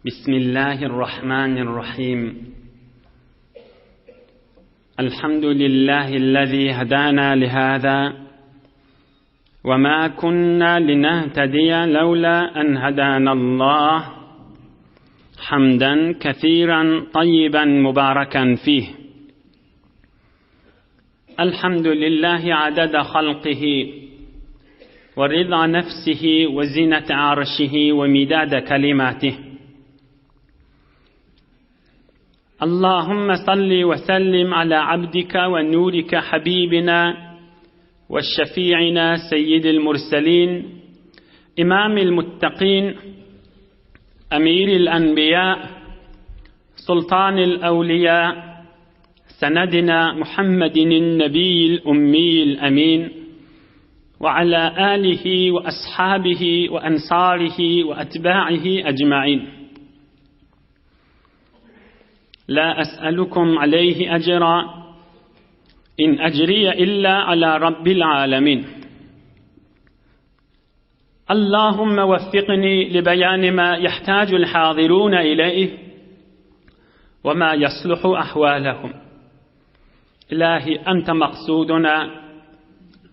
بسم الله الرحمن الرحيم الحمد لله الذي هدانا لهذا وما كنا لنهتدي لولا أن هدانا الله حمدا كثيرا طيبا مباركا فيه الحمد لله عدد خلقه ورضا نفسه وزنة عرشه ومداد كلماته اللهم صل وسلم على عبدك ونورك حبيبنا وشفيعنا سيد المرسلين إمام المتقين أمير الأنبياء سلطان الأولياء سندنا محمد النبي الأمي الأمين وعلى آله وأصحابه وأنصاره وأتباعه أجمعين لا أسألكم عليه أجرا إن أجري إلا على رب العالمين اللهم وفقني لبيان ما يحتاج الحاضرون إليه وما يصلح أحوالهم إلهي أنت مقصودنا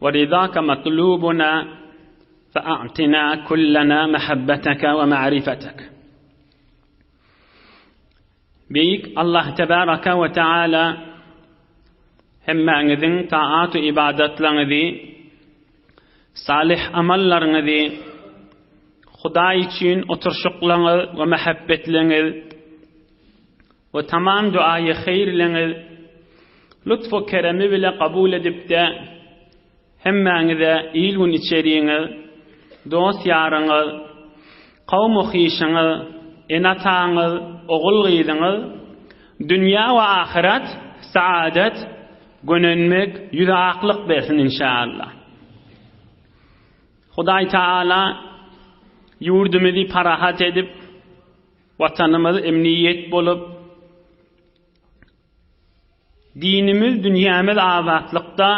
ورضاك مطلوبنا فأعطنا كلنا محبتك ومعرفتك Beýik Allah tebaraka we taala hemmäňiziň taat-u ybadatlaryňyzy, salyh amallaryňyzy, Hudaý üçin oturyşyklaryňyz we mähebbetliňiz we tamam duaýy heýrliňiz lutf-u keremi bile kabul edipde, Hemmäňize il-gün içeriňiz, dost-ýaryňyz, kowum-u-hyşyňyz, ene-ataňyz, ogul-gyzyňyz, dünýä we ahyret saadet, gönenmek, ýüze aklyk bersin inşaallah. Hudaý Taala ýurdumyzy parahat edip, Watanymyz emniýet bolup, Dinimiz, dünýämiz azatlykda,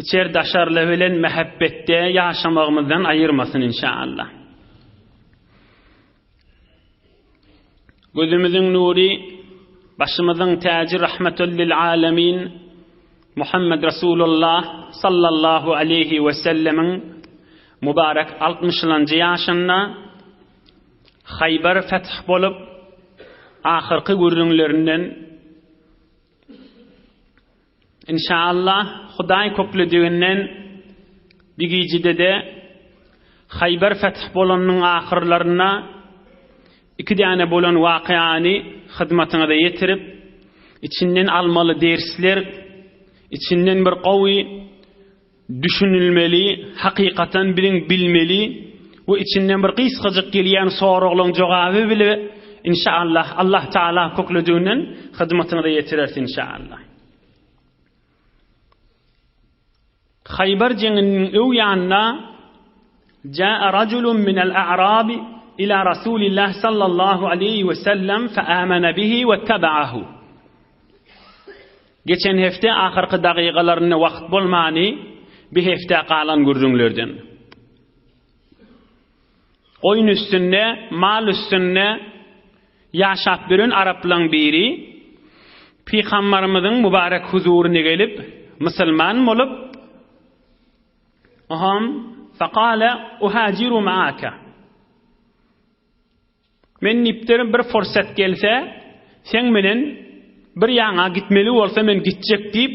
içer-daşarly bilen mähebbetde ýaşamagymyzdan aýyrmasyn inşallah. Gözümiziň nury, başymyzyň täji rahmetul lil alemin Muhammed Resulullah sallallahu aleyhi we sellemiň mübarek 60-njy ýaşynda Haýbar feth bolup, ahyrky gürrüňlerinden Inşaallah Hudaý köklediginden bir gijede-de Haýbar feth bolanynyň ahyrlarynda iki däne bolan wakyany hyzmatyňyza ýetirip, içinden almaly dersler, içinden bir gowy Düşünilmeli, hakykatan biziň bilmeli we içinden bir gysgajyk gelýän soraglaryň jogaby bile inşallah Allah Taala köklediginden hyzmatyňyza ýetireris inşallah. Haýbar jeňiniň öň ýanynda Jaa rajulun minel a'rabi ila Rasulillah sallallahu aleýhi we sellem fe amene bihi we teba'ahu. Geçen hepde ahyrky dagygalarynda wagt bolmany bir hepdä galan gürrüňlerden. Goýun üstünde, mal üstünde ýaşap ýören araplaň biri Pygambarymyzyň mübarek huzuryna gelip, musulman bolup, Oham, fekale uhajiru maaka. Men diýipdirin, bir fursat gelse, seň menen bir ýaňa gitmeli bolsa men gitjek diýip,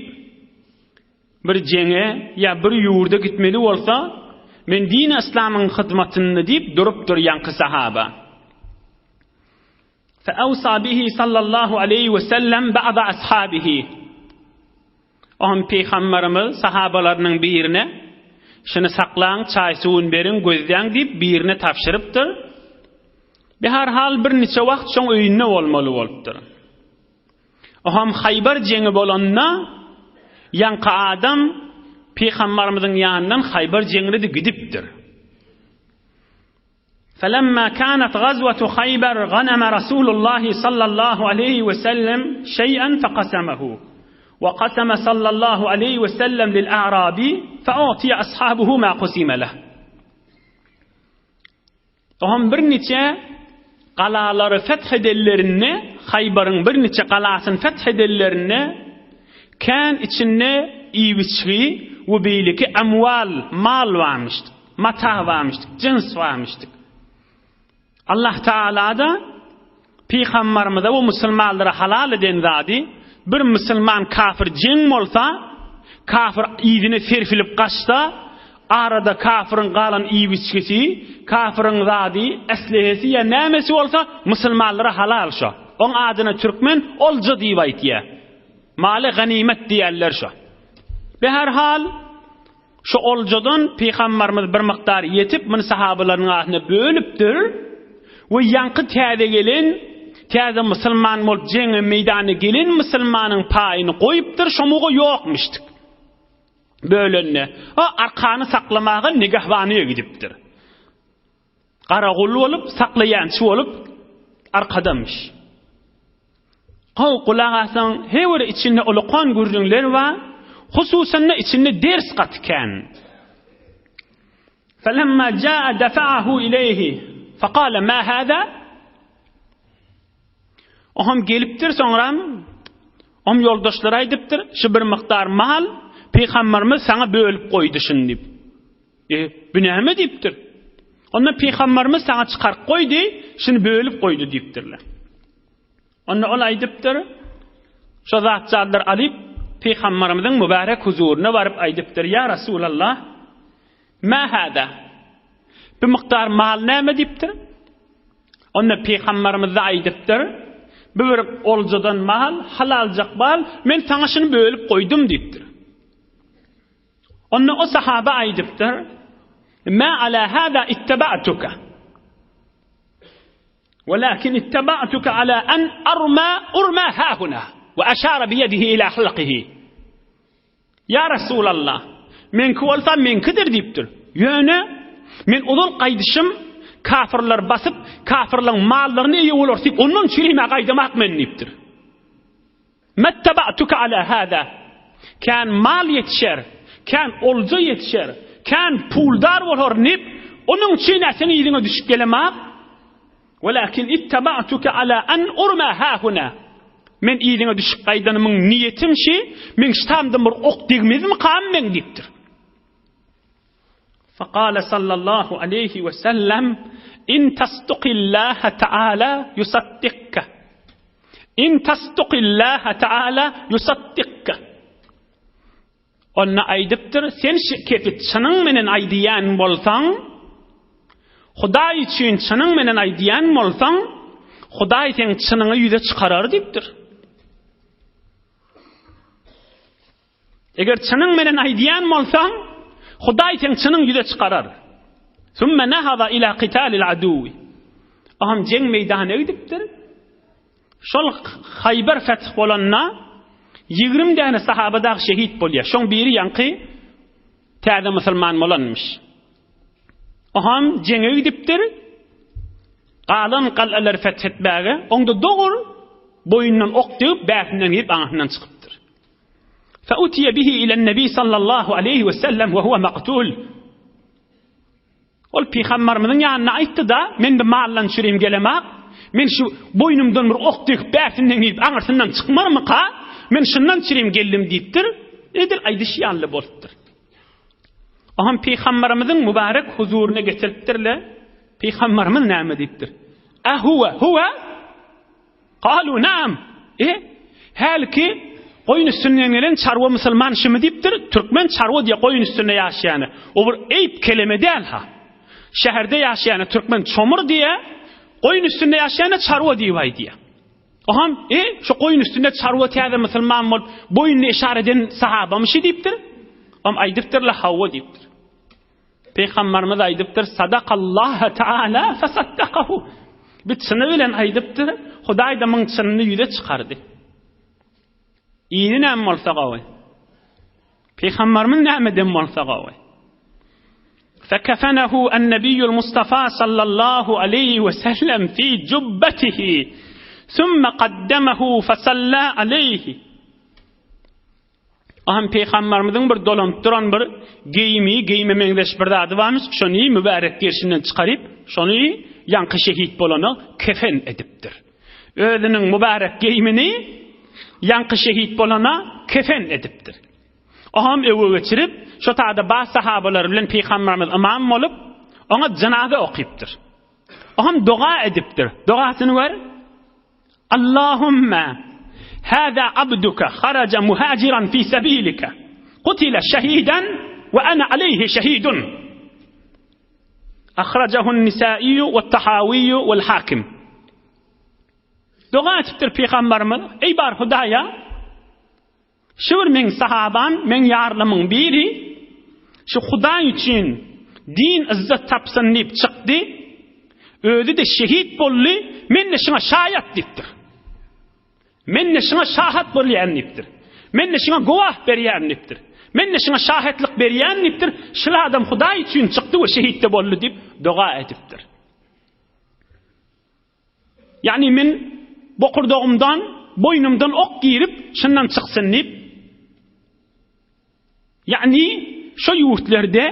bir jeňe ýa bir ýurda gitmeli bolsa, men dini yslamyň hyzmatynda diýip durupdyr ýaňky sahaba. Fe awsa bihi sallallahu aleýhi we sellem ba'da ashabihi. Oňa pygamberimiz sahabalarynyň birine, Şuny saklaň, çaý-suwuny beriň, gözläň diýip, birine tabşyrypdyr. Bir her hal bir niçe wagt şoň öýünde bolmaly bolupdyr. Oňam Haýbar jeňi bolanda, ýaňky adam pygamberimiziň ýanyndan Haýbar jeňine-de gidipdir. Felemma kanat gazwatu Haýbar ganama Rasulullahi sallallahu aleýhi we sellem şeý'en fekasamahu we kasama sallallahu aleýhi we sellem lil a'rabi fe'utiye ashabuhu ma kusime leh. Oňam birniçe. Galalary feth edenlerinde, Haýbaryň birniçe galasyny feth edenlerinde, kän içinde iýip-içgi we beýleki amwal, mal barmyşdyk, mata barmyşdyk, jyns barmyşdyk. Allah Tagala-da pygambarymyza we musulmanlara halal eden zady, bir musulman kafir jeň bolsa, kafir yzyna serpilip gaçsa, arada kafiriň galan iýip-içgisi, kafiriň zady, eslehesi ýa nämesi bolsa, musulmanlara halal şo. Oň adyna türkmen olja diýip aýtýar. Maly ganymet diýerler şo. Beherhal, Şu oljadan pygambarymyz bir mukdar ýetip, muny sahabalarynyň arasyna bölüpdir we ýaňky täze gelen, täze musulman bolup jeňe meýdana gelen musulmanyň paýyny goýupdyr, şomuga ýokmuşdyk. Bölende, o arkany saklamaga nigahbanyýa gidipdir. Garagul bolup, saklaýançy bolup arkadamyş. Gowy gulak asaň, her bir içinde ulukan gürrüňler bar, hususan-da içinde ders gaty kän. Felemma jaa dafa'ahu ileýhi, fekale ma hada? Oham gelipdir soňram, Ohm ýoldaşlara aýdypdyr, şu bir mukdar mal Pygamberimiz saňa bölüp goýdy şuny diýip. E, bu näme diýipdir. Onda pygamberimiz saňa çykaryp goýdy, şuny bölüp goýdy diýipdirler. Onda ol aýdypdyr, şo zatjadlar alyp, pygamberimiziň mübarek huzuryna baryp aýdypdyr, ýa Rasulallah, ma hada? Bu mukdar mal näme diýipdir? Onda pygamberimiz de aýdypdyr, bu bir oljadan mal, halaljak mal, men saňa şuny bölüp goýdum diýipdir. Onda o sahaba aýdypdyr, Mä ala hada ittaba'tuka. Walakin ittaba'tuka ala an arma urma hahuna we aşara bi yedihi ila halqihi. Ya Resulallah, meňki bolsa meňkidir diýipdir. Ýöne men ozal gaýdyşym kafirler basyp, kafirleň mallaryny eýe bolar diýip, ondan çürimä gaýdamak men diýipdir. Mettaba'tuke ala hâzâ, Kän mal ýetişer, kän olja ýetişer, kän puldar bolar diýip, onuň üçin-ä seň yzyňa düşüp gelemak. Welakin ittaba'tuke ala an urma hâhuna. Men yzyňa düşüp gaýdanymyň niýetim şi, meň ştamdan bir ok degmezmikam meň diýipdir. Fekale sallallahu aleýhi we sellem, In tasdukillaha taala yusaddikke. In tasdukillaha taala yusaddikke. Onda aýdypdyr, sen şu kepi çynyň menen aýdýan bolsaň, Hudaý üçin çynyň menen aýdýan bolsaň, Hudaý seň çynyňy ýüze çykarar diýipdir. Eger çynyň menen aýdýan bolsaň, Hudaý seň çynyň ýüze çykarar. Sümme nahada ila qitalil aduwi. Aham jeň meýdanyna gidipdir. Şol Haýbar feth bolanda 20 däne sahaba dagy şehit bolýar. Şoň biri ýaňky täze musulman bolanmyş. Oham jeňe gidipdir. Galan galalary feth etmäge. Onda dogur boýundan ok degip, bäsinden girip aňasyndan çykypdyr. Feutiye bihi ilen nebi sallallahu aleyhi ve sellem ve huve maktul. Ol pygamberimiziň ýanyna aýtdy-da, men bir maldan çürim gelemak, men şu boýnumdan bir ok döküp bärsinden girip aňyrsyndan çykmarmyka, men şundan çürim geldim diýipdir. Edil aýdyşy ýaly bolupdyr. Oňam pygamberimiziň mübarek huzuryna getiripdirler. Pygamberimiz näme diýipdir? A huwa huwa Kalu naam. E, hälki goýun üstünden gelen çarwa musulman şumy diýipdir, türkmen çarwa diýe goýun üstünde ýaşaýany. O bir eýp keleme däl ha. Şäherde ýaşaýany türkmen çomur diýe, goýun üstünde ýaşaýany çarwa diýip aýdýar. Oham, e, şu goýun üstünde çarwa täze musulman bolup, boýnuny eşar eden sahabamyşy diýipdir. Om aýdypdyrlar, hawa diýipdir. Pygamberimiz aýdypdyr, Sadakallaha taala fesaddakahu. Bir çyny bilen aýdypdyr, Hudaý da muň çynyny ýüze çykardy. Yzy näme bolsa gowy. Pygamberimiz näme eden bolsa gowy. Fekefenehu en-nebiyyul Mustafa sallallahu aleyhi ve sellem fi jubbetihi. Sümme kaddemehu fesalla aleyhi. Aham pygamberimiziň bir dolanyp duran bir geýimi, geýime meňzeş bir zady barmyş, şony mübärek gerşinden çykaryp, şony ýaňky şehit bolana kefen edipdir. Özüniň mübärek geýmini ýaňky şehit bolana kefen edipdir. Oňam öwe geçirip, şo tada baz sahabalary bilen Pygamberimiz ymam bolup, oňa jynaza okypdyr. Oňam doga edipdir. Dogasyny gör. Allahumma hada abduka haraja muhajiran fi sabilika. Qutila şehidan we ana aleyhi şehidun. Ahrajahun Nisaiýu we Tahawiýu wel Hakim. Doga etipdir Pygamberimiz, Eý bar Hudaýa, Şu bir meň sahabam, meň ýarlymyň biri şu Hudaý üçin din yzzat tapsyn diýip çykdy, özi-de şehit boldy, men-de şuňa şaýat diýipdir. Men-de şuňa şahat bolýan diýipdir. Men-de şuňa gowah berýän diýipdir. Men-de şuňa şahetlik berýän diýipdir. Şul adam Hudaý üçin çykdy we şehit-de boldy diýip doga edipdir. Ýagny men bokurdagymdan, boýnumdan ok girip, şundan çyksyn diýip, ýagny şo ýurtlarda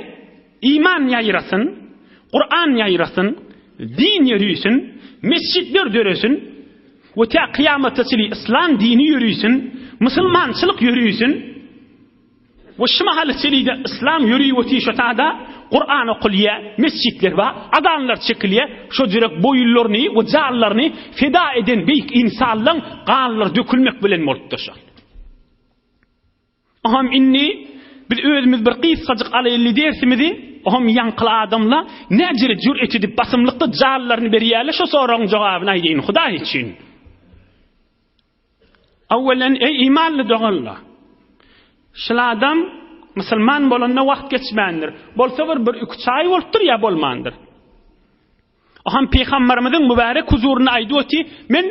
iman ýaýrasyn, Kuran ýaýrasyn, din ýörüsin, mesjitler döresin we tä kyýamata çenli yslam dini ýörüsin, musulmançylyk ýörüsin. We şu mahaly çenli-de yslam ýörüp otyr şo tada Kuran okulýa, mesjitler bar, azanlar çekilýä, şo jürek boýunlaryny we janlaryny feda eden beýik ynsanlaň ganlary dökülmek bilen bolupdyr şol. Oham indi biz özümiz bir gysgajyk alaýly dersimizi, oham ýaňkyly adamla näjere jür'et edip basymlykda janlaryny berýärler şo soragyň jogabyny aýdaýyn Hudaý üçin. Awwelen, eý imanly doganlar! Şul adam musulman bolanyna wagt geçmändir. Bolsa bir bir üç aý bolupdyr ýa bolmandyr. Oham pygamberimiziň mübärek huzurynda aýdyp oty, men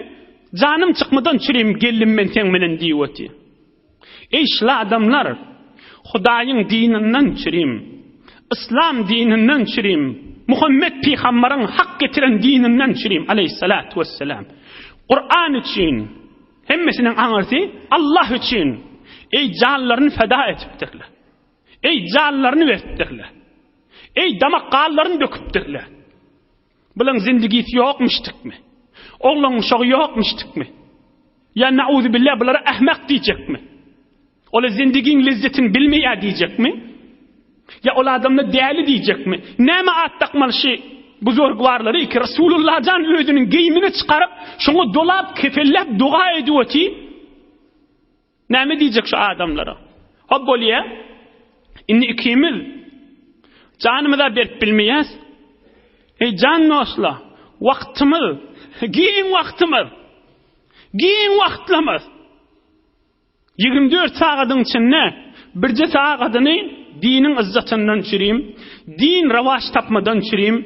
janym çykmadan çürim geldim men seň bilen diýip oty. Eý şul adamlar, Hudaýyň dininden çürim, Yslam dininden çürim, Muhammet pygamberiň hak getiren dininden çürim aleýhissalatu wesselam. Kuran üçin, hemmesiniň aňyrsy Allah üçin, eý janlaryny feda etipdirler. Eý janlaryny beripdirler. Eý damak ganlaryny döküpdirler. Bulaň zindigisi ýokmuşdykmy? Oglan uşagy ýokmuşdykmy? Ýa nauzubilla bulara ahmak diýjekmi? Ola zindigiň lezzetini bilmeýär diýjekmi? Ýa ol adamlar däli diýjekmi? Näme at dakmaly şi buzurgwarlary ki Rasulullah jan özüniň geýimini çykaryp, şoňa dolap, kefenläp doga edip otyr. Näme diýjek şu adamlara? Hop bolýa. Indi ikimiz janymyza berip bilmeýäs. Eý jan dostlar, wagtymyz, giň wagtymyz, giň wagtlamyz. 24 sagadyň içinde birje sagadyny diniň yzzatyndan çürim, din rowaç tapmadan çürim,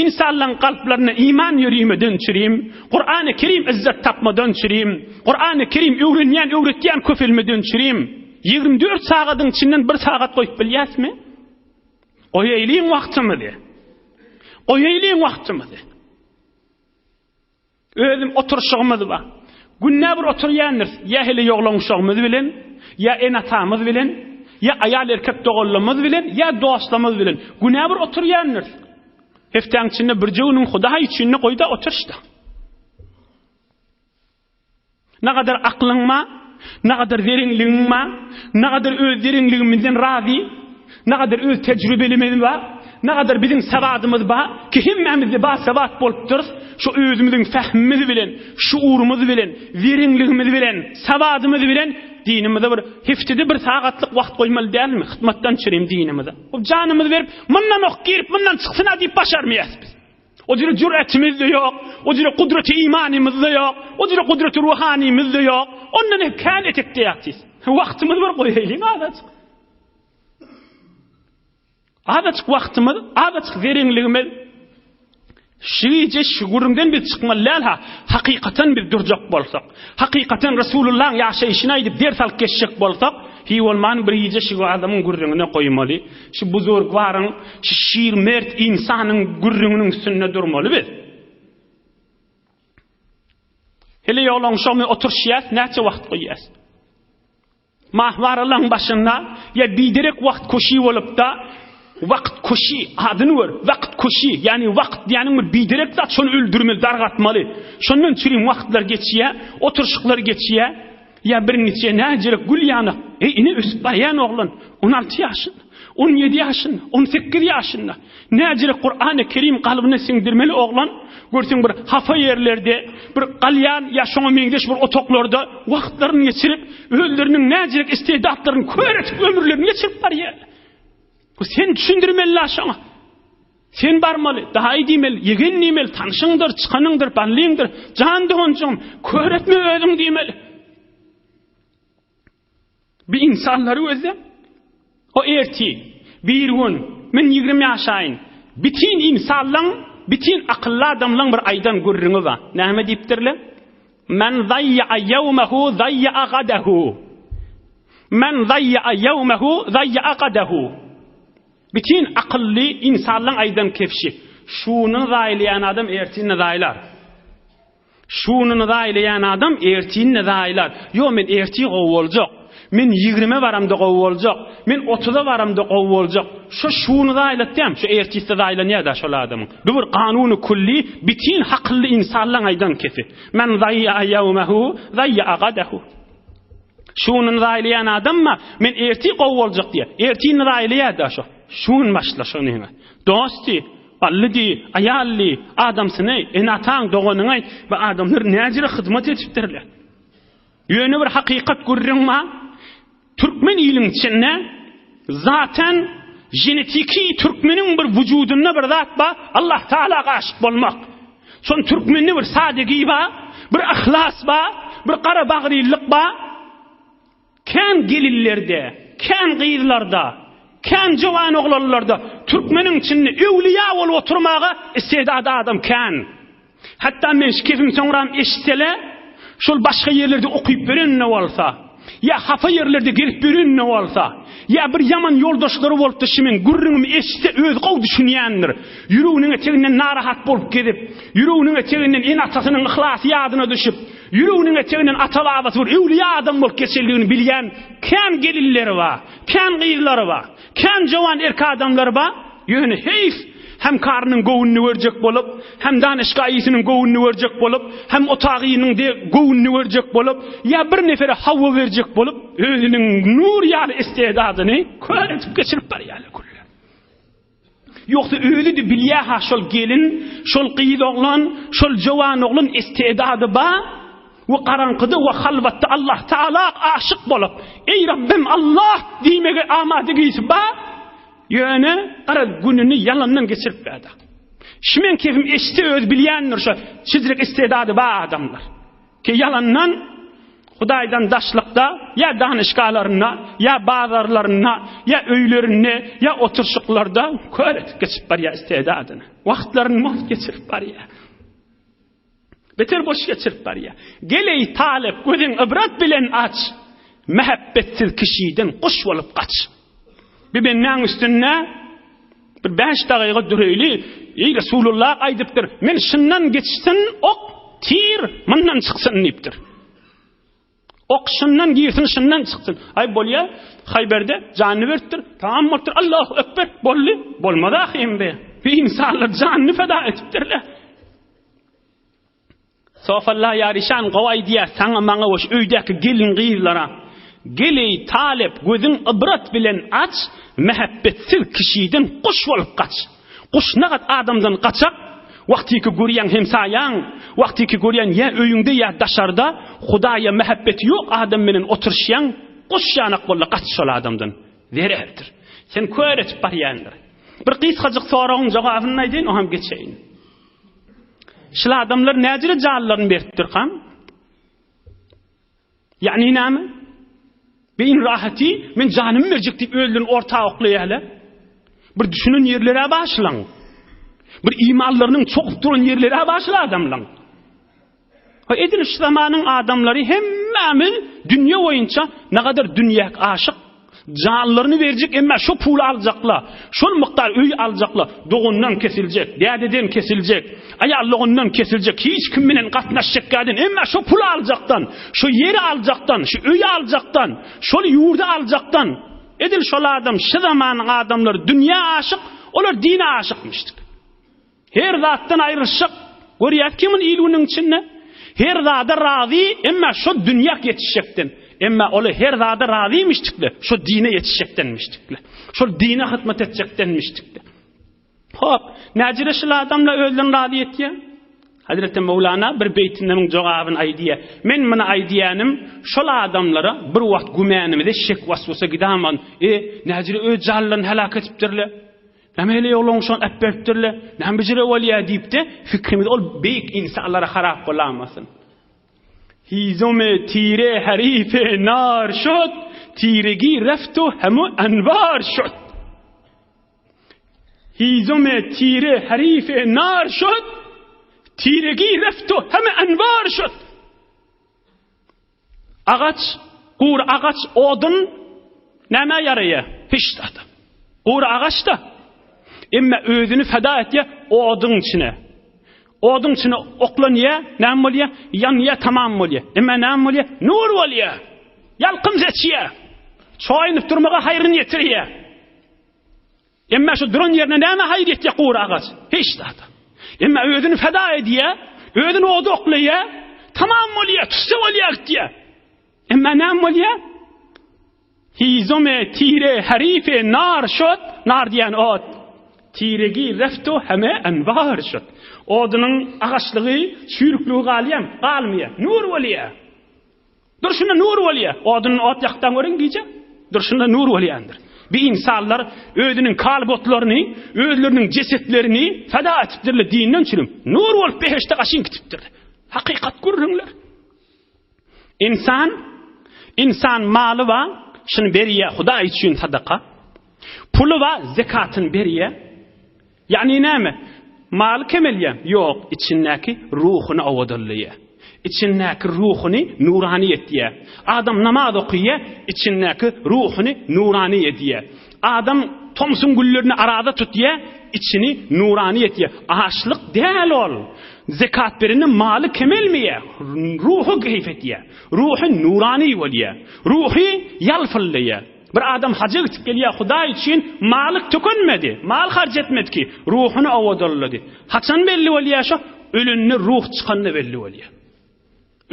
insanlaryň kalplarynda iman ýörimeden çürim, Kurany Kerim yzzat tapmadan çürim, Kurany Kerim öwrenýän, öwretýän köpelmeden çürim. 24 sagadyň içinden bir sagat goýup bilýäsmi? Goýaýlyň wagtymyzy. Goýaýlyň wagtymyzy. Özüm oturyşygymyz bar. Günde bir oturýandyrys, ýa hele ýoglan uşagymyz bilen, ýa ene-atamyz bilen, ýa aýal-erkek doganlarymyz bilen, ýa dostlarymyz bilen. Günä bir oturýandyrys. Hepdäň içinde birje günüň Hudaý üçin-de goý-da oturyşda. Nagadar aklyň bar, nagadar zereňligiň bar, nagadar öz zereňligimizden razy, nagadar öz tejrübelimiz bar, nagadar biziň sawadymyz bar ki hemmämizde bar sawat bolupdyrys, şu özümiziň fähmimiz bilen, şuurymyz bilen, zereňligimiz bilen, sawadymyz bilen dinimize bir heftede bir sagatlyk wagt goýmaly dälmi? Hytmatdan çürim dinimize. O janymyzy berip, mundan ok girip, mundan çyksyn-a diýip başarmaýas biz. O jüre jüretimiz-de ýok, o jüre gudraty imanymyz-da ýok, o jüre gudraty ruhanymyz-da ýok. Ondan hem kän etekde ýatyrys. Wagtymyz bir goýaýlyň azajyk. Azajyk wagtymyz, azajyk zereňligimiz. Şu gije şu gürrüňden biz çykmaly däl ha. Hakykatan biz durjak bolsak, hakykatan Resulullahyň ýaşaýşyny aýdyp ders alyp geçjek bolsak, Hiý bolman bir gije şu adamyň gürrüňine goýmaly. Şu buzurgwaryň, şu şir mert ynsanyň gürrüňiniň üstünde durmaly biz. Hele ýoglaň şomy oturşýas, näçe wagt goýýas? Mahwaralaň başynda ýa biderek wagt kuşy bolupda. Wagt kuşy, adyny gör, wagt kuşy, ýagny wagt diýýäniň bir biderek zat, şony öldürmeli, dargatmaly. Şondan çürim wagtlar geçýär, oturyşyklar geçýär. Ýa birinji näjerek gül ýanak. Eý, ine ösüp barýan oglan, 16 ýaşynda, 17 ýaşynda, 18 ýaşynda. Näjerek Kurany Kerim kalbyna siňdirmeli oglan, görseň bir hapa ýerlerde, bir galýan ýa şoňa meňzeş bir otaglarda wagtlaryny geçirip, özleriniň näjerek istedatlaryny kör etip ömürlerini geçirip barýar. Bu sen düşündirmeli şoňa. Sen barmaly, daýy diýmeli, ýegen diýmeli, tanşyňdyr, çykanyňdyr, ballyňdyr, jan doganjygym, kör etme özüň diýmeli. Bir insanlary gözle. O erti, bir gün, men 20 ýaşaýyn. Bitin insanlaň, bitin akylly adamlaň bir aýdan gürrüňi bar. Näme diýipdirler? Men zaýýa ýewmehu zaýýa gadahu. Men zaýýa ýewmehu zaýýa gadahu. Bitin akylly insanlaň aýdan kefşi. Şuny zaýlaýan adam ertinini zaýlar. Şuny zaýlaýan adam ertinini zaýlar. Ýo men ertir gowy boljak. Men ýigrime baramda gowy boljak. Men otuza baramda gowy boljak. Şo şuny zaýlatýam, şo ertisi zaýlanýar-da şol adamyň. Bu bir kanuny külli, bitin hakylly insanlaň aýdan kefi. Men zaýýa ýewmehu, zaýýa gadahu. Şuny zaýlaýan adam-ma, men ertir gowy boljak diýýär. Ertirini zaýlaýar-da şo. Şu gün başla şonyňa. Dost diý, bally diý, aýal diý, adamsyny, ene-ataň, doganyňy we adamlar näjele hyzmat edipdirler. Ýöne bir hakykat gürrüň bar. Türkmen iliň içinde zaten genetiki türkmeniň bir wujudynda bir zat bar, Allah Taala aşyk bolmak. Şon türkmende bir sadegi bar, bir yhlas bar, bir gara bagrylyk bar. Kän gelinlerde, kän gyzlarda, kän jowan oglanlarda türkmeniň içinde öwlüýä bolup oturmaga istedady adam kän. Hatda men şu kepim soňram eşitsele, şol başga ýerlerde okyp berenine bolsa, ýa hapa ýerlerde gezip berenine bolsa, ýa bir ýaman ýoldaşlary bolupdyr şu meň gürrüňimi eşitse özi gowy düşünýändir. Ýüreginiň eteginden narahat bolup gezip, ýüreginiň eteginden ene-atasynyň yhlasy ýadyna düşüp, ýüreginiň eteginden ata-babasy bir öwlüýä adam bolup geçenligini bilýän kän gelinleri bar, kän gyzlary bar. Kän jowan erk adamlar bar, ýöne heýf, hem karynyň göwnüni görjek bolup, hem danyşgaýysynyň göwnüni görjek bolup, hem otagynyň de göwnüni görjek bolup, ýa bir nefere hawa berjek bolup, özüniň nur ýaly istedadyny kör edip geçirip barýarlar külle. Ýogsa özi-de bilýär-ha şol gelin, şol gyz oglan, şol jowan oglan istedady bar, we garaňkyda we halwatda Allah Taala aşyk bolup, Eý Rabbim Allah diýmege amadegisi bar, ýöne garaz gününi ýalandan geçirip berdi. Şu meň kefim eşitse özi bilýändir şo çizrik istedady bar adamlar. Ki ýalandan Hudaýdan daşlykda ýa danyşgalarynda, ýa bazarlarynda, ýa öýlerinde, ýa oturşyklarda kör etip geçip barýar istedadyny. Wagtlaryny mugt geçirip barýar. Beter boş geçirip barýar. Gel eý talyp, gözüň ybrat bilen aç. Mähepbetsiz kişiden guş bolup gaç. Bir bendäň üstünde bir bäş dagyga düreýli. Eý Resulullah aýdypdyr, men şundan geçsin ok, tir mundan çyksyn diýipdir. Ok şundan girsin, şundan çyksyn. Aý bolýa, Haýberde janyny beripdir, tamam bolupdyr, Allahu ekber, boldy. Bolmaz ahym be. Bir insanlar janyny feda etipdirler. Sofalla ýaryşan gowy aýdýar saňa maňa we şu öýdäki gelin gyzlara. Gel eý talyp gözüň ybrat bilen aç, mähepbetsiz kişiden guş bolup gaç. Guş nagat adamdan gaçak, wagtyky görýäň hemsaýaň, wagtyky görýän ýa öýüňde ýa daşarda Hudaýa mähebbeti ýok adam menen oturyşýaň, guş ýanak bolda gaç şol adamdan. Zererdir. Sen kör etip barýandyr. Bir gysgajyk soragyň jogabyny aýdaýyn, oňam geçeýin. Şul adamlar näjele janlaryny beripdirkam? Ýagny näme? Beýin rahaty, men janymy berjek diýip özlerini orta oklaýarlar. Bir düşünen ýerlere başlaň. Bir imanlarynyň çokup duran ýerlere başla adamlaň. Ha edil şu zamanyň adamlary hemmämiz dünýe boýunça nagadar dünýäk aşyk janlaryny berjek emma şo puly aljakla, şol mukdar öý aljakla, dogandan kesiljek, dädeden kesiljek, aýallygyndan kesiljek, hiç kim bilen gatnaşjak gaden emma şo puly aljakdan, şo ýeri aljakdan, şo öýi aljakdan, şol ýurdy aljakdan. Edil şol adam şu zamanyň adamlary dünýä aşyk, olar dine aşykmyşdyk. Her zatdan aýrylyşjak görýäs ki muny il-günüň içinde. Her zada razy, emma şo dünýä ýetişjekden. Emma olar her zada razymyşdykle, şo dine ýetişjekdenmişdikle. Şol dine hyzmat etjekdenmişdikle. Hop, näjire şul adamlar özlerini razy etýär? Hazreti Mewlana bir beýtinde muň jogabyny aýdýar. Men muny aýdýanym şol adamlara bir wagt gümänimize şek waswasa gidaman, e, näjire öz janlaryny helak etipdirler. Näme hele ýoglaň şony äp beripdirler. Näme bijire bolýar diýip-de fikrimiz ol beýik insanlara harap bolamasyn. Hizome tire harife nar şot, tiregi reftu hemu enwar şot. Hizome tire harife nar şot, tiregi reftu hemu enwar şot. Agaç, gury agaç, odun nämä ýaraýar? Hiç zada. Gury agaç-da. Emma özüni feda etýär oduň içine. Oduň içine oklanýar, näme bolýar? Ýanýar, tamam bolýar. Emma näme bolýar? Nur bolýar. Ýalkym seçýär. Çoýunyp durmaga haýryny ýetirýär. Emma şu duran ýerine näme haýyr ýetýär gury agaç? Hiç zat. Emma özüni feda edýär, özüni oda oklaýar, tamam bolýar, tüsse bolýar gitýär. Emma näme bolýar? Hizume tire harife nar şot, nar diýen ot. Tiregi reftu heme enwar şot. Odunyň agaçlygy, çüýrükligi galýar, galmaýar. Nur bolýar. Durşuna nur bolýar. Oduny ot ýakdan görüň gije. Durşuna nur bolýandyr. Bir insanlar özüniň kalp otlaryny, özleriniň jesetlerini feda etipdirler dinden çürüm. Nur bolup behişde gaşyn gitipdir. Hakykat gürrüňler. Insan insan maly bar, şuny berýär Hudaý üçin sadaka. Puly bar, zekatyny berýär. Ýagny näme? Maly kemelýär? Ýok, içindäki ruhuny owadanlaýar. Içindäki ruhuny nurany etýär. Adam namaz okaýar, içindäki ruhuny nurany edýär. Adam tomsuň günlerini araza tutýar, içini nurany etýär. Açlyk däl ol. Zekat berende maly kemelmeýär, ruhy keýp etýär. Ruhy nurany bolýar. Ruhy ýalpyldaýar. Bir adam haja gitip gelýär, Hudaý üçin maly tükenmedi, mal harç etmedi ki, ruhuny owadanlady. Haçan belli bolýar şo? Ölende ruh çykanda belli bolýar.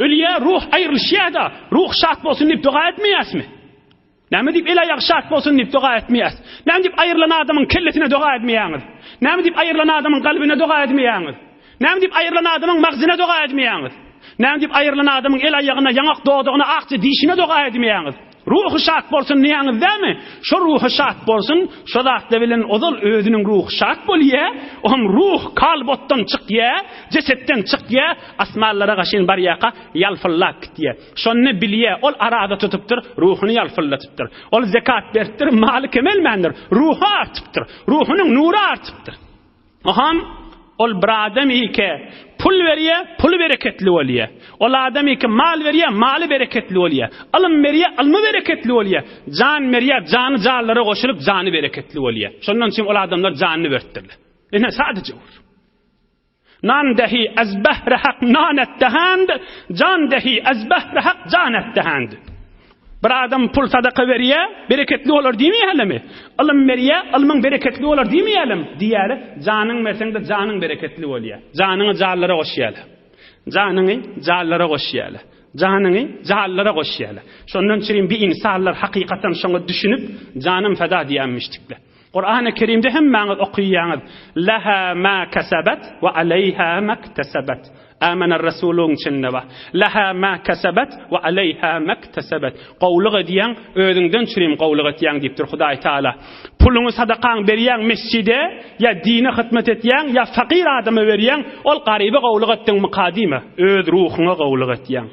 Ölýär, ruh aýrylyşýar-da, ruh şat bolsun diýip doga etmeýäsmi? Näme diýip el-aýagy şat bolsun diýip doga etmeýäs? Näme diýip aýrylan adamyň kellesine doga etmeýäňiz? Näme diýip aýrylan adamyň kalbyna doga etmeýäňiz? Näme diýip aýrylan adamyň magzyna doga edmeýäňiz? Näme diýip aýrylan adamyň el-aýagyna, ýaňak dodagyna, akja dişine doga edmeýäňiz? Ruhy şat bolsun diýýäňiz dämi? Şo ruhy şat bolsun, şo zatlar bilen ozal özüniň ruhy şat bolýa, ohm ruh kalb otdan çykýa, jesetden çykýa, asmanlara gaşyn barýaka ýalpyldap gitýä. Şonda bilýä, ol araza tutupdyr, ruhuny ýalpyldatypdyr. Ol zekat beripdir, maly kemelmändir, ruhy artypdyr, ruhunyň nury artypdyr. Oham ol bir adam ike pul berýä, puly bereketli bolýa. Ol adam ike mal berýä, maly bereketli bolýa. Ylym berýä, ylmy bereketli bolýa. Jan berýä, jany janlara goşulyp, jany bereketli bolýa. Şondan üçin ol adamlar janyny beripdirler. Ine sadaja gür. Nan dehi ez behre hak nan ettehand, jan dehi ez behre hak jan ettehand. Bir adam pul sadaka berýär, bereketli bolar diýmeýärlermi? Ylym berýär, ylmyň bereketli bolar diýmeýärlermi? Diýýärler. Janyň berseň-de janyň bereketli bolýar. Janyňy janlara goşýarlar. Janyňy janlara goşýarlar. Janyňy janlara goşýarlar. Şondan çürim bir insanlar hakykatan şoňa düşünip, janym feda diýenmişdikler. Kurany Kerimde hemmäňiz okyýaňyz, Leha ma kesebet we aleýha maktesebat. Amener Resuluň içinde bar. Leha ma kesebet we aleýha maktesebet. Gowluk edýäň, özüňden çürim gowluk etýäň diýipdir Hudaý Taala. Puluňy sadakaň berýäň mesjide, ýa dine hyzmat etýäň, ýa fakyr adama berýäň, ol garyba gowluk etdiňmika diýme, öz ruhuňa gowluk etýäň.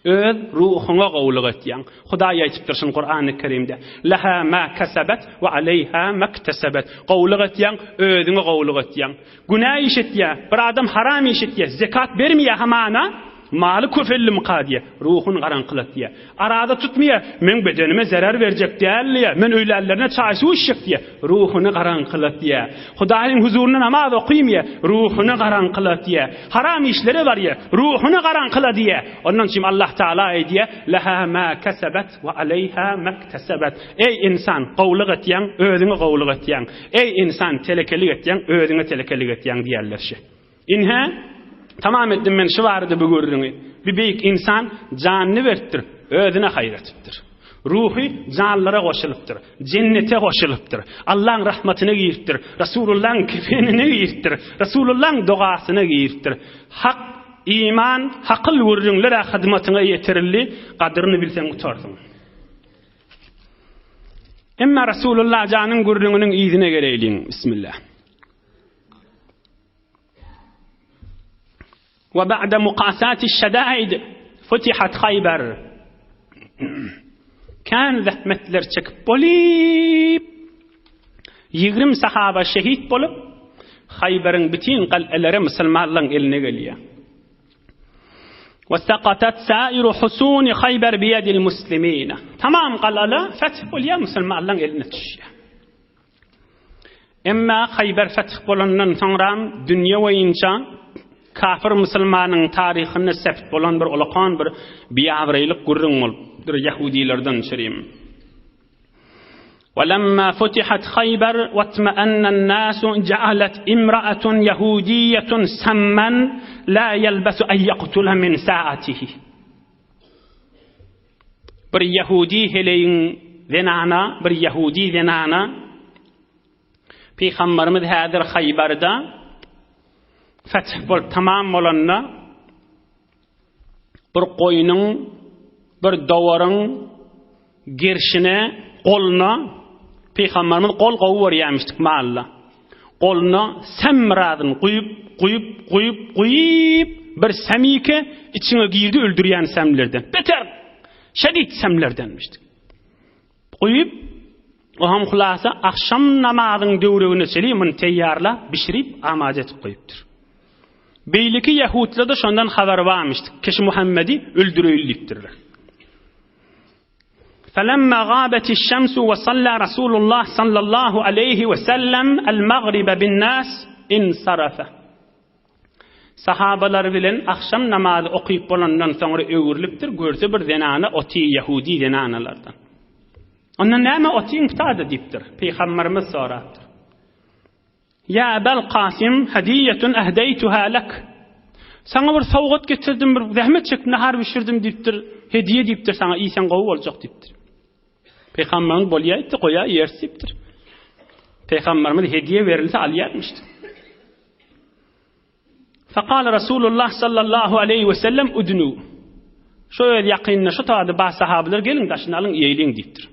Öz ruhuňa gowulyk etýäň. Hudaý aýtypdyr şuny Kurany Kerimde. Leha ma kesebet we aleýha maktesebet. Gowulyk etýäň, özüňe gowulyk etýäň. Günä iş etýär, bir adam haram iş etýär, zekat bermeýär hamana. Maly köpeldimika diýýär, ruhuny garaňkylatýar. Araza tutmaýar, meň bedenime zerer berjek däl diýýär, men öýlänlerine çaý-suw içjek diýýär, ruhuny garaňkylatýar. Hudaýyň huzurynda namaz okym diýýär, ruhuny garaňkylatýar. Haram işlere barýar, ruhuny garaňkyladýar. Ondan üçin Allah Taala aýdýar, Leha ma kesebet we aleýha mektesebet. Eý ynsan, gowulyk etýäň, özüňe gowulyk etýäň. Eý ynsan, telekelik etýäň, özüňe telekelik etýäň diýerler şi. Ine, tamam etdim men şu barada bu gürrüňi. Bir beýik ynsan janyny beripdir, özüne haýyr etipdir. Ruhy janlara goşulypdyr, jennete goşulypdyr, Allaň rahmatyna giripdir, Resulullaň kefenine giripdir, Resulullaň dogasyna giripdir. Hak, iman, hakyl gürrüňler-ä hyzmatyňa ýetirildi, gadyryny bilseň utarsyň. Emma Resulullah janyň gürrüňiniň yzyna geleýliň. Bismillah. Ve ba'de mukasati şedaid futihat Hayber. Kän zähmetler çekip bolyp, 20 sahaba şehit bolup, Haýberiň bütin gal'eleri musulmanlaryň eline gelýär. Ve sakatat sairu husuni Hayber biyedil muslimin. Tamam galala feth bolýar, musulmanlaryň eline düşýär. Emma Haýber feth bolandan soňram dünýe boýunça kafir musulmanyň taryhynda sebt bolan bir ulakan bir biabraýlyk gürrüň bolupdyr ýahudilerden çürim. وَلَمَّا فُتِحَتْ خَيْبَرْ وَاطْمَأَنَّ النَّاسُ جَعَلَتْ اِمْرَأَةٌ يَهُودِيَّةٌ سَمًّا لَا يَلْبَثُ أَنْ يَقْتُلَ مِنْ سَاعَتِهِ Bir ýahudi heleýiň zenana, bir ýahudi zenana Pygamberimiz häzir Haýbarda feth bolup tamam bolanda bir goýnuň, bir dowaryň gerşine, goluna Pygamberimiz gol gowy görýärmişdik malla. Goluna sem birazyny guýup, guýup, guýup, guýup, bir semike içiňe girdi öldürýän semlerden. Beter şedid semlerdenmişdik. Guýup, o hem hulasa akşam namazyň döwregine çenli muny teýýarlap, bişirip, amaç etip goýupdyr. Beýleki ýahudlarda şondan habar barmyşdyk. Keşi Muhammedi öldüreýli diýipdirler. Felemma gabeti şemsu we salla Rasulullah sallallahu aleyhi we sellem el magribe bin nas insarafa. Sahabalary bilen akşam namazy okyp bolandan soňra öwrülipdir, görse bir zenana oty ýahudi zenanalardan. Ondan näme otyň putada diýipdir. Pygamberimiz sorapdyr. Ýa Ebel Kasym, hediýetun ehdeýtuha lek. Saňa bir sowgat getirdim, bir zähmet çekip nahar bişirdim diýipdir. Hediýe diýipdir saňa, iýseň gowy boljak diýipdir. Pygamberimiz bolýa aýtdy, goýa iýeris diýipdir. Pygamberimiz hediýe berilse alýarmyşdy. Fekale Resulullah sallallahu aleyhi ve sellem udnu. Şu öz ýakynynda şu taýda bar sahabalar geliň daşyny alyň iýeýliň diýipdir.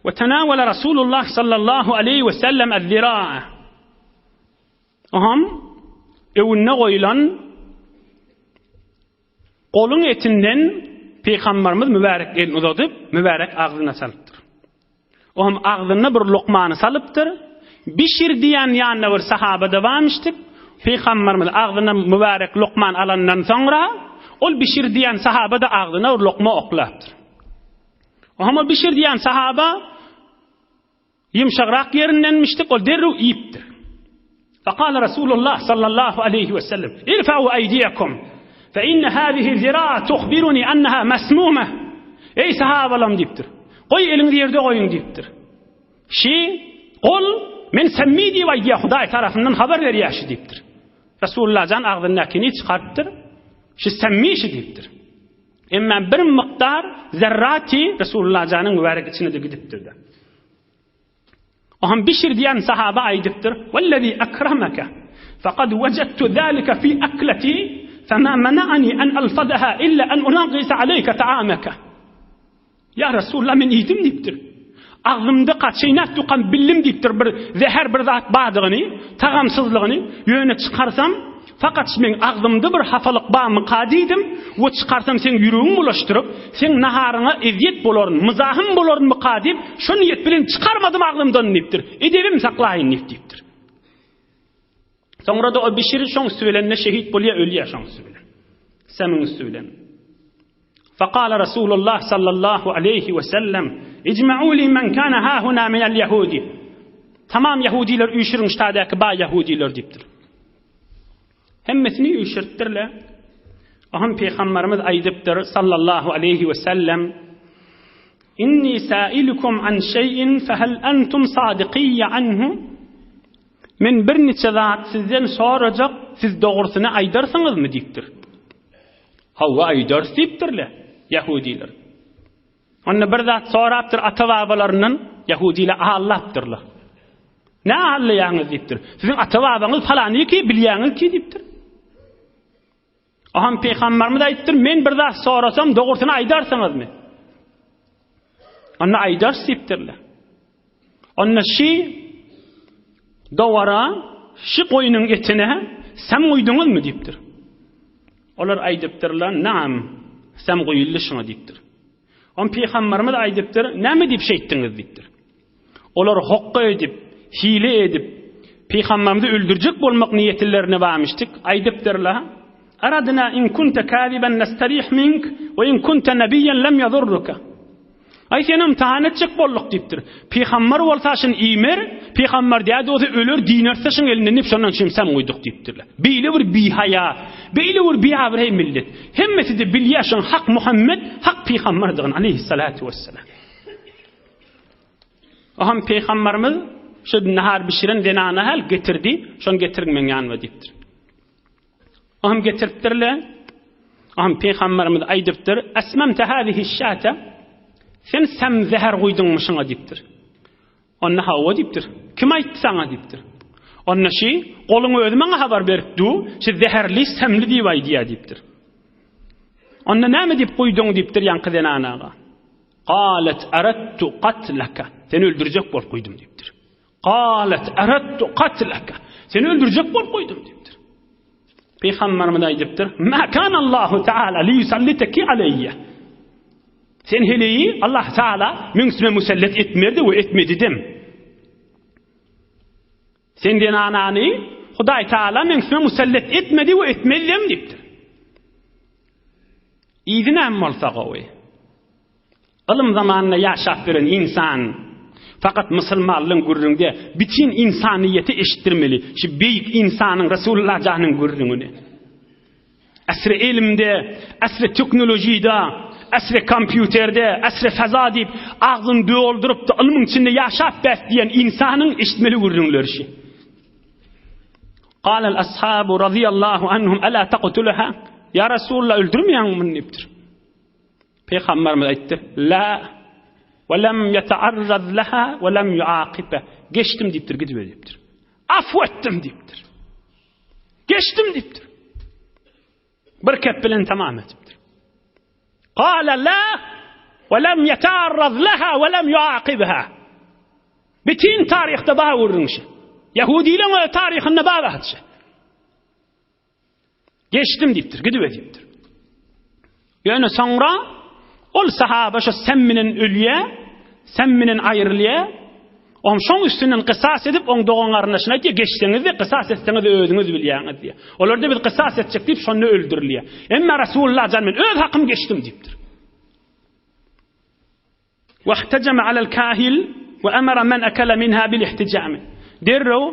Ve tenawele Resulullah sallallahu aleyhi ve sellem ez-zira'a. Oham öwünde goýlan goluň etinden Peygamberimiz mübarek elini uzadyp, mübarek agzyna salypdyr. Oham agzyna bir lokmany salypdyr. Bişir diýen ýanynda bir sahaba-da barmyşdyk. Pygamberimiz agzyna mübarek lokman alandan soňra, ol Bişir diýen sahaba-da agzyna bir lokma oklapdyr. Oham ol Bişir diýen sahaba Ýumşagrak ýerindenmişdik, ol derrew iýipdir. Fekale Resulullah sallallahu aleýhi we sellem, Irfa'u eýdiýekum, fe inne hâzihi zira'a tuhbiruni enneha mesmûme. Eý sahabalarym diýipdir. Goý eliňizi ýerde goýuň diýipdir. Şi gol men semmi diýip aýdýar, Hudaý tarapyndan habar berýär şi diýipdir. Resulullah jan agzyndakyny çykarypdyr. Şi semmi şi diýipdir. Emma bir mukdar zerrati Resulullah janyň mübärek içine-de gidipdir-de. Oňa Bişir diýen sahaba aýdypdyr, Wellezî ekrameke, fekad wejadtu zâlike fî ekletî, femâ mena'anî en alfazahâ illa en unagisa aleyke ta'ameke. Ýa Resulallah, men iýdim diýipdir. Agzymdaka çeýnäp durkam bildim diýipdir, bir zäher bir zat bardygyny, tagamsyzlygyny, ýöne çykarsam, fakat meň agzymda bir hapalyk barmyka diýdim we çykarsam seň ýüregiňi bulaşdyryp, seň naharyňa ezýet bolaryn, myzahym bolarynmyka diýip, şo niýet bilen çykarmadym agzymdan diýipdir. Edebim saklaýyn diýip diýipdir. Soňra-da o bişiri şoň üsti bilen-de şehit bolýar, ölýär şoň üsti bilen. Semiň üsti bilen. Fekale Resulullah sallallahu aleýhi we sellem, Ijma'u li men kana hahuna minel ýehudi. Tamam ýehudiler üýşüriň ştadäki baý ýehudiler diýipdir. Hemmesini üýşürtdirler. Oham Pygamberimiz aýdypdyr sallallahu aleýhi we sellem, Inni sailukum an şeýin fehel entum sadikiyye anhu? Men birniçe zat sizden sorajak, siz dogrusyny aýdarsyňyzmy diýipdir. Hawa aýdarys diýipdirler ýahudiler. Onda bir zat sorapdyr ata-babalaryndan, ýahudiler allapdyrlar. Nä allaýaňyz diýipdir. Siziň ata-babaňyz palany ki, bilýäňiz ki diýipdir. Aham pygamberimiz aýdypdyr, men bir zat sorasam dogrusyny aýdarsyňyzmy? Onda aýdarys diýipdirler. Onda şi dowara, şi goýnuň etine sem guýduňyzmy diýipdir. Olar aýdypdyrlar, naam, sem guýuldy şuňa diýipdir. On pygamberimiz aýdypdyr, näme diýip şeýtdiňiz diýipdir. Olar hokga edip, hile edip, pygamberimizi öldürjek bolmak niýetlilerine barmyşdyk, aýdypdyrlar, Aradna in kunte kaziben nestarih mink we in kunte nebiýen lem ýadurruka. Aý seni ymtahan etjek bolduk diýipdir. Pygamber bolsa şuny iýmer, pygamber däl bolsa öler dinerse şuň elinden diýip şondan üçin sem guýduk diýipdirler. Beýle bir bihaýa, beýle bir biabraý millet. Hemmesi-de bilýär şoň hak Muhammet, hak pygamberdigini aleýhissalatu wessalam. Oham pygamberimiz şu nahar bişiren zenana hal getirdi, şony getiriň meň ýanyma diýipdir. Oham getiripdirler. Oham pygamberimiz aýdypdyr, Esmemte hazihi şata. Sen sem zäher guýduňmy şuňa diýipdir. Onda hawa diýipdir. Kim aýtdy saňa diýipdir. Onda şi goluň özi maňa habar berip du, şi zäherli semli diýip aýdýar diýipdir. Onda näme diýip guýduň diýipdir ýaňky zenanaga. Galet aradtu qatlaka. Seni öldürjek bolup guýdum diýipdir. Galet aradtu qatlaka. Seni öldürjek bolup guýdum diýipdir. Pygamberimiz aýdypdyr: "Ma kana Allahu taala li yusallitaki aleyya." Sen heleýi Allah Taala meň üstüme musallat etmerdi we etmedidem. Sen zenanany Hudaý Taala meň üstüme musallat etmedi we etmezdem diýipdir. Yzy näme bolsa gowy. Ylym zamanynda ýaşap ýören ynsan fakat musulmanlygyň gürrüňde bütin ynsanyýete eşitdirmeli şu beýik ynsanyň Resulullah janyň gürrüňini. Asry elmde, asry teknolojida, asry kompýuterde, asry faza diýip agzyny doldurypdy ylmyň içinde ýaşap bäs diýen ynsanyň eşitmeli gürrüňleri şi. Galal ashabu radiyallahu anhum ala taqtuluha? Ya Resulullah öldürmeýäňmi muny diýipdir. Pygamberimiz aýtdy, La we lem ýetearraz leha we lem ýuakibe. Geçdim diýipdir, gidiber diýipdir. Afw etdim diýipdir. Geçdim diýipdir. Bir kep bilen tamam edipdir. Gala la we lem ýetearraz leha we lem ýuakibha. Bütün taryhda bar gürrüň şu. Ýahudileň öz taryhynda bar zat şu. Geçdim diýipdir, gidiber diýipdir. Ýöne soňra ol sahaba şo sem bilen ölýär, sem bilen aýrylýar. Oň şoň üstünden kysas edip, oň dogan garyndaşyna aýtýar, geçseňiz-de, kysas etseňiz özüňiz bilýäňiz diýýär. Olar-da biz kysas etjek diýip, şonda öldürilýär. Emma Resulullah jan men öz hakymy geçdim diýipdir. Wahtajama alal kahil we emara men akala minha bil ihtijami. Derrew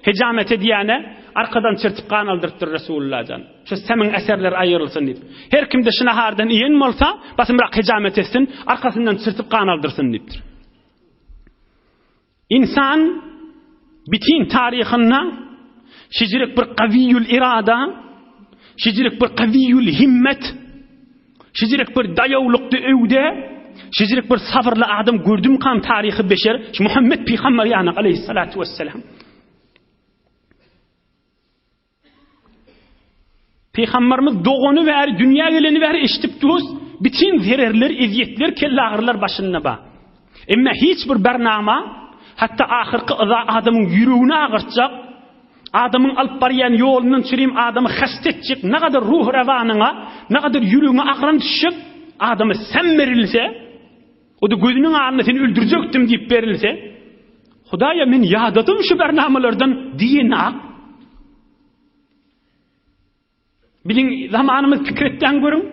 hijamet edýäne arkadan çirtip gan aldyrypdyr Resulullah jan. Şu semiň eserleri aýrylsyn diýip. Her kimde şu nahardan iýen bolsa, basymrak hijamet etsin, arkasyndan çirtip gan aldyrsyn diýipdir. Ynsan bitin taryhynda şejirik bir kawiýül irada, şejirik bir kawiýül himmet, şejirik bir daýawlykdy öwde, şejirik bir sabyrly adam gördümkam taryhy beşer, şu Muhammet pygamber ýanak aleyhissalatu vesselam. Pygamberimiz dogany bäri, dünýä geleni bäri eşidip durus, bitin zererler, ezýetler, kelleagyrylar başynda bar. Emma hiç bir bernama, hatda ahyrky yza adamyň ýüregini agyrtjak, adamyň alyp barýan ýolundan çürim adamy hasta etjek, nagadar ruhy rewanyňa, nagadar ýüregiňe agram düşjek adama sem berilse, o-da gözüniň alnynda seni öldürjekdim diýip berilse, Hudaýa men ýadadym şu bernamalardan diýenak. Biziň zamanymyz pikir etýän görüň.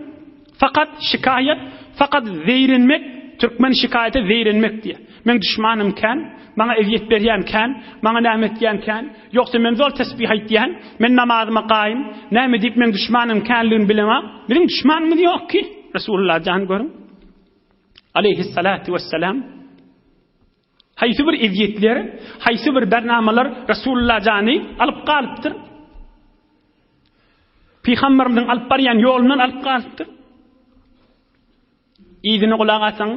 Fakat şikaýat, fakat zeýrenmek, türkmen şikaýata zeýrenmek diýýär. Meň duşmanym kän, maňa ezýet berýän kän, maňa näme etýän kän, ýogsa men zol tesbih aýtýan, men namazyma gaýym, näme diýip meň duşmanym känligini bilemok. Biziň duşmanymyz ýok ki, Resulullah jan görüň. Aleyhissalatu vesselam. Haýsy bir ezýetler, haýsy bir bernamalar Resulullah jany alyp galypdyr? Pygamberimiziň alyp barýan ýolundan alyp galypdyr. Yzyna gulak asyň.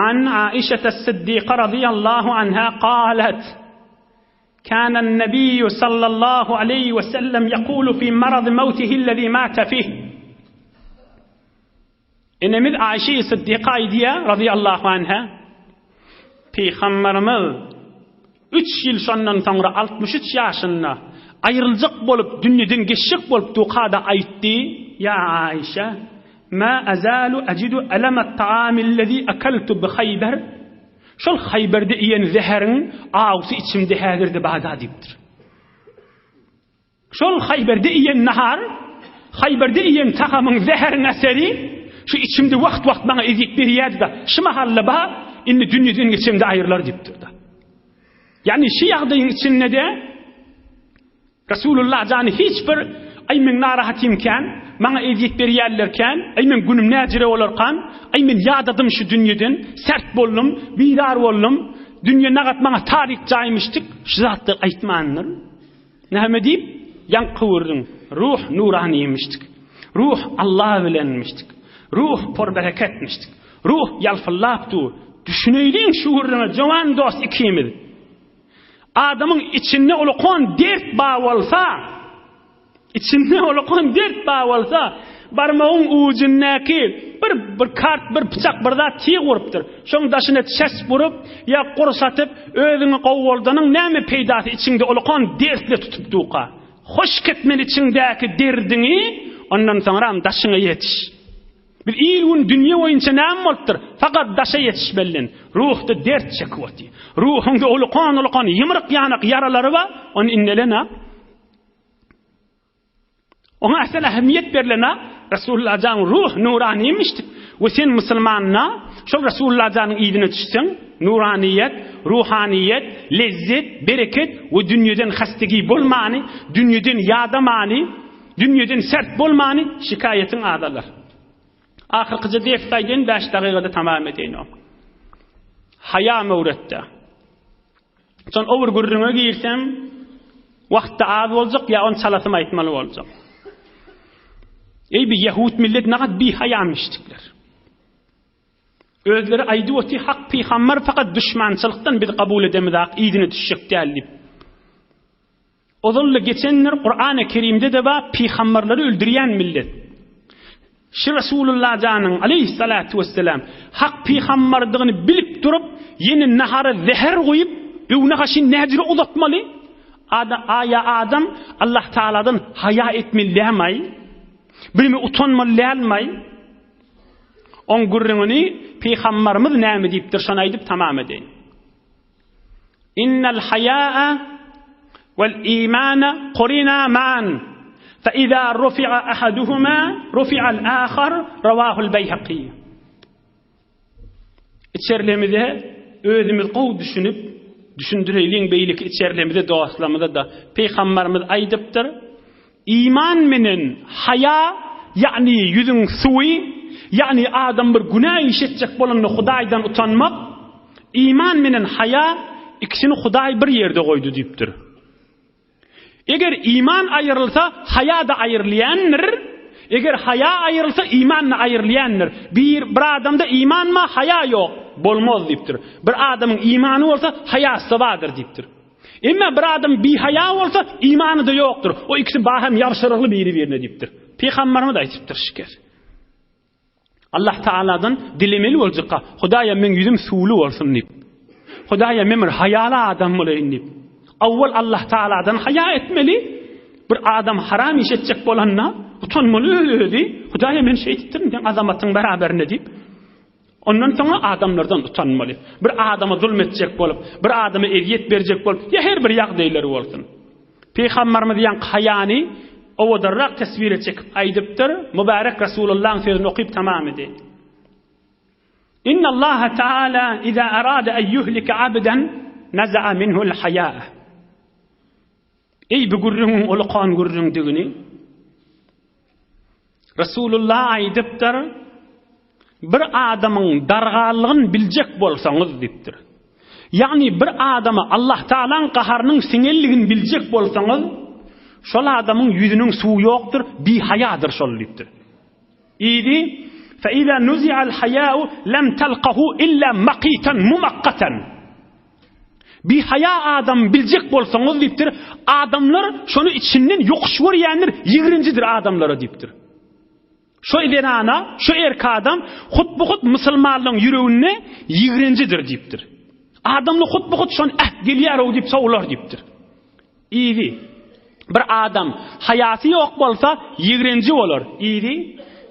An Aişe Siddiqa radiyallahu anha qalat كان النبي صلى الله عليه وسلم يقول في مرض موته الذي مات فيه Enemiz Aişe-i Syddyka aýdýar, razyýallahu anha, Pygamberimiz üç ýyl şondan soňra 63 ýaşynda aýryljak bolup, dünýeden geçjek bolup dukada aýtdy, Ýa Aişe, ma azalu ajidu alamat-taamillezi akaltu bi Haýber. Şol Haýberde iýen zäheriň awusy içimde häzir-de bada diýipdir. Şol Haýberde iýen nahar, Haýberde iýen tagamyň zäheriň eseri şu içimde wagt-wagt maňa ezýet berýärdi-de, şu mahal-da bar, indi dünýeden geçemde aýrylar diýipdir-de. Ýagny şu ýagdaýyň içinde-de Resulullah jany hiç bir aý meň narahatym kän, maňa ezýet berýärler kän, aý meň günüm näjire bolarkan, aý men ýadadym şu dünýeden, sert boldum, bizar boldum, dünýe nagat maňa taryk jaýmyşdyk, şu zatlary aýtmandyr. Näme diýip, ýaňky gürrüň, Ruh nuranymişdik. Ruh Alla bilenmişdik. Ruh por-bereketmişdik. Ruh ýalpyldap dur. Düşüneýliň şu gürrüňe, jowan dost ikimiz. Adamyň içinde ulakan dert bar bolsa, içinde ulakan dert bar bolsa, barmagyň ujundaky bir bir kart, bir pyçak, bir zat tyg urupdyr. Şoň daşyna çesp urup, ýa gurs atyp, özüňi gowuldanyň näme peýdasy içiňde ulakan dertle tutup duka. Hoş ketmeli içiňdäki derdiňi, ondan soňram daşyňa ýetiş. Biz il-gün dünýe boýunça näme bolupdyr? Fakat daşa ýetişmeliden. Ruhda dert çekip otyr. Ruhuňda ulakan-ulakan ýymryk-ýanak ýaralary bar, ony indelen-a. Oňa asal ähmiýet berlen-a, Resulullah jan ruh nuranymişdik we sen musulmanyna şol Resulullah janyň yzyna düşseň, nuranyýet, ruhanyýet, lezzet, bereket we dünýeden hastegi bolmany, dünýeden ýadamany, dünýeden sert bolmany şikaýatyň azalar. Ahyrkyja ders aýdaýyn, 5 dakygada tamam edeýin. Haýa möwretde. Şon o bir gürrüňe girsem, wagtda az boljak ýa ony çalasym aýtmaly boljak. Eý bi ýehud millet nagat bihaýamyşdikler. Özleri aýdyp oty hak pygamber fakat düşmançylykdan biz kabul edemizak, yzyna düşjek däl diýip. Ozal-da geçendir, Kurany Kerimde-de bar, pygamberleri öldürýän millet. Şu Resulullah janyň, aleýhissalatu wesselam, hak pygamberdigini bilip durup, ýene nahara zäher guýup, öwne haşyn näjüre uzatmaly? Ada, aýa adam Allah Taaladan haýa etmeli dälmaý? Birimi utanmaly dälmaý? Oň gürrüňini pygamberimiz näme diýipdir, şony aýdyp tamam edeýin. Innel haýaa wal imana qurina ma'an fe iza rufi'a ahaduhuma rufi'al ahar rawahul Beýhaki. Içerlemize özümiz gowy düşünip, düşündireýliň beýleki içerlemize dostlarymyza-da. Pygamberimiz aýdypdyr, Iman menen haýa, ýagny ýüzüň suwy, ýagny adam bir günä iş etjek bolanda Hudaýdan utanmak, iman menen haýa ikisini Hudaý bir ýerde goýdy diýipdir. Eger iman aýrylsa, haýa-da aýrylýandyr, eger haýa aýrylsa, iman-da aýrylýandyr. Bir, bir adamda iman bar, haýa ýok, bolmaz diýipdir. Bir adamyň imany bolsa, haýasy-da bardyr diýipdir. Emma bir adam bihaýa bolsa, imany-da ýokdur. O ikisi bahem ýabşyrygly biri-birine diýipdir. Pygamberimiz aýdypdyr şikes. Allah Taaladan dilemeli boljakka, Hudaýa meň ýüzüm suwly bolsun diýip. Hudaýa men bir haýaly adam bolaýyn diýip. Awwal Allah Taaladan haýa etmeli. Bir adam haram iş etjek bolanda, utanmaly öz-özi, Hudaýa men şeýdipdirin, seň azamatyň beraberinde diýip. Ondan soňra adamlardan utanmaly. Bir adama zulm etjek bolup, bir adama ezýet berjek bolup, ýa her bir ýagdaýlary bolsun. Pygamberimiz ýaňky haýany. owadanrak teswire çekip aýdypdyr, Mübärek Resulullahyň sözüni okyp tamam edeýin. Innallaha taala iza arada en yuhlike abdan naza'a minhu'l haýaa. Eý bu gürrüňiň ulukan gürrüňdigini Resulullah aýdypdyr, Bir adamyň darganlygyny biljek bolsaňyz diýipdir. Ýagny bir adama Allah Tagalaň gaharynyň siňenligini biljek bolsaňyz, şol adamyň ýüzüniň suwy ýokdur, bihaýadyr şol diýipdir. Idi, Fe-iza nuzi'al haýa'u lem talkahu illa makitan mumakkatan. Bihaýa adamy biljek bolsaňyz diýipdir, adamlar şony içinden ýokuş görýändir, ýigrenjidir adamlara diýipdir. Şo zenana, şo erk adam hut-bu-hut musulmanlaryň ýüreginde ýigrenjidir diýipdir. Adamlar hut-bu-hut şony äh gelýär-ow diýip sowular diýipdir. Yzy. Bir adam haýasy ýok bolsa, ýigrenji bolar. Yzy.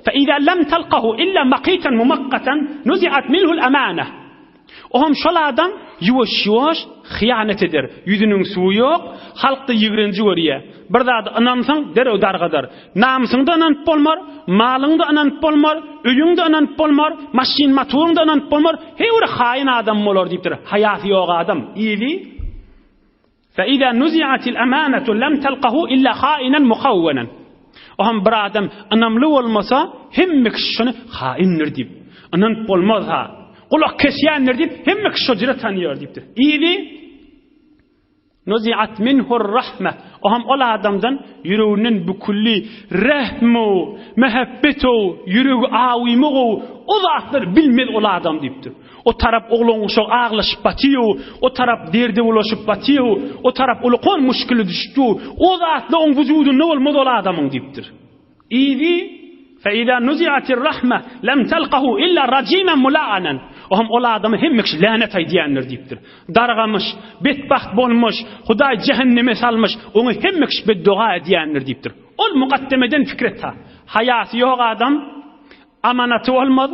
Fe iza lem talkahu illa makitan mumakkatan nuziat minhul amana. Ohm şol adam ýuwaş-ýuwaş hyýanat eder. Ýüzüniň suwy ýok, halkda ýigrenji görýär. Bir zady ynansaň, derrew dargadar. Namysyňda ynanyp bolmar, malyňda ynanyp bolmar, öýüňde ynanyp bolmar, maşyn-motoryňda ynanyp bolmar, heý bir haýyn adam bolar diýipdir. Haýasy ýok adam. Yzy. Fe-izâ nuzi'atil amânatu lem telkahu illa hâinen muhawwenen. Ohm bir adam ynamly bolmasa, hemme kişi şony haindir diýip, ynanyp bolmaz-ha, gulak kesýändir diýip, hemme kişi şo jüre tanýar diýipdir. Yzy Nuzi'at minhur rahme. Ohm ol adamdan ýüreginden bükülli rehmo, mähebbet-ow, ýüregi awymyg-ow, o zatlary bilmez ol adam diýipdir. O tarap oglan-uşak aglaşyp batyýow, o tarap derde bulaşyp batyýow, o tarap ulukan muşkile düşüpdi-ow, o zatlar oň wujudynda bolmaz ol adamyň diýipdir. Yzy, Fe-izâ nuzi'atir-rahme lem telkahu illa rajimen mula'anen. Ohm ol adama hemme kişi länet aýdýandyr diýipdir. Dargamyş, betbagt bolmuş, Hudaý jähenneme salmyş, oňa hemme kişi beddoga edýändir diýipdir. Ol mukaddemeden pikir et-ha. Haýasy ýok adam Amanaty bolmaz,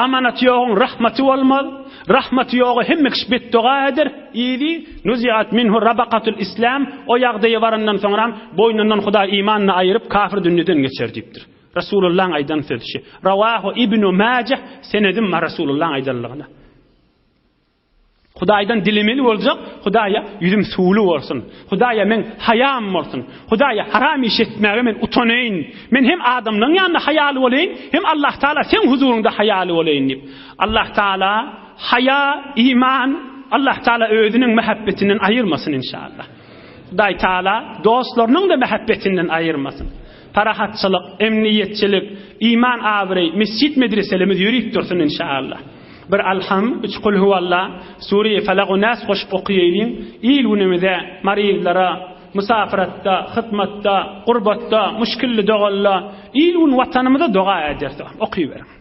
amanaty ýoguň rahmaty bolmaz, rahmaty ýoga hemme kişi betdoga eder, yzy, nuziat minhu rabakatul islam, o ýagdaýa barandan soňram boýnundan Hudaý imanyny aýyryp kafir dünýeden geçer diýipdir. Resulullaň aýdan sözi şi. Rawahu Ibnu Majah, senedim bar Resulullaň aýdanlygyna. Hudaýdan dilemeli boljak, Hudaýa ýüzüm suwly bolsun. Hudaýa meň haýam bolsun. Hudaýa haram iş etmäge men utanaýyn. Men hem adamlaryň ýanynda haýaly bolaýyn, hem Allah Taala seň huzuryňda haýaly bolaýyn diýip. Allah Taala haýa, iman, Allah Taala özüniň mähebbetinden aýyrmasyn inşallah. Hudaý Taala dostlarynyň-da mähebbetinden aýyrmasyn. Parahatçylyk, emniýetçilik, iman abraý, mesjit medreselerimiz ýörip dursun inşallah. Bir Alham, üç Kulhuwalla, Sure-i Felak-u Nas goşup okaýaýlyň, il-günümize, maryzlara, musafiratda, hytmatda, gurbatda, muşkilli dogalla, il-gün Watanymyza doga ederis. Okyberiň.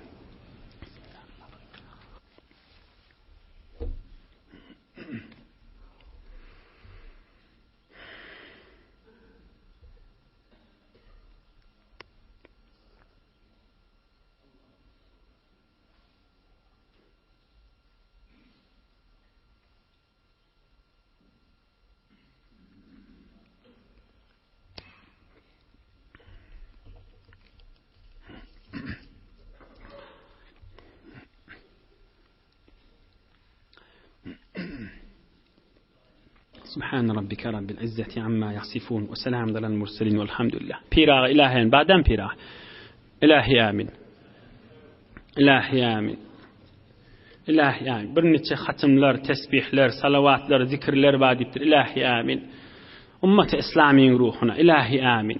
Subhan rabbika rabbil izzati amma yasifun we selamun alal murselin velhamdülillah. Piraga ilahi badam piraga. Ilahi amin. Ilahi amin. Ilahi amin. Bir neçe hatymlar, tesbihler, salawatlar, zikirler bar diýipdir. Ilahi amin. Ummaty islamyň ruhuna ilahi amin.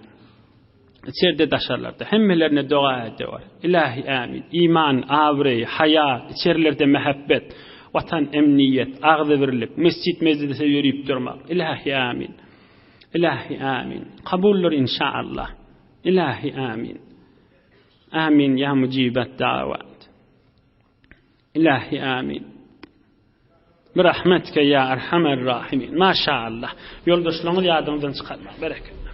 İçerde daşarlarda hemmelerine doga ediyor. Ilahi amin. Iman, abraý, haýa, içerilerde mähebbet, watan emniýet, agzybirlik, mesjit mejlise ýörüp durmak. Ilahi amin. Ilahi amin. Kabuldyr inşaallah. Ilahi amin. Amin ya mujibet davat. Ilahi amin. Birahmetke ya erhamer rahimin. Maşallah. Ýoldaşlaryňyz ýadyňyzdan çykarma. Bereket.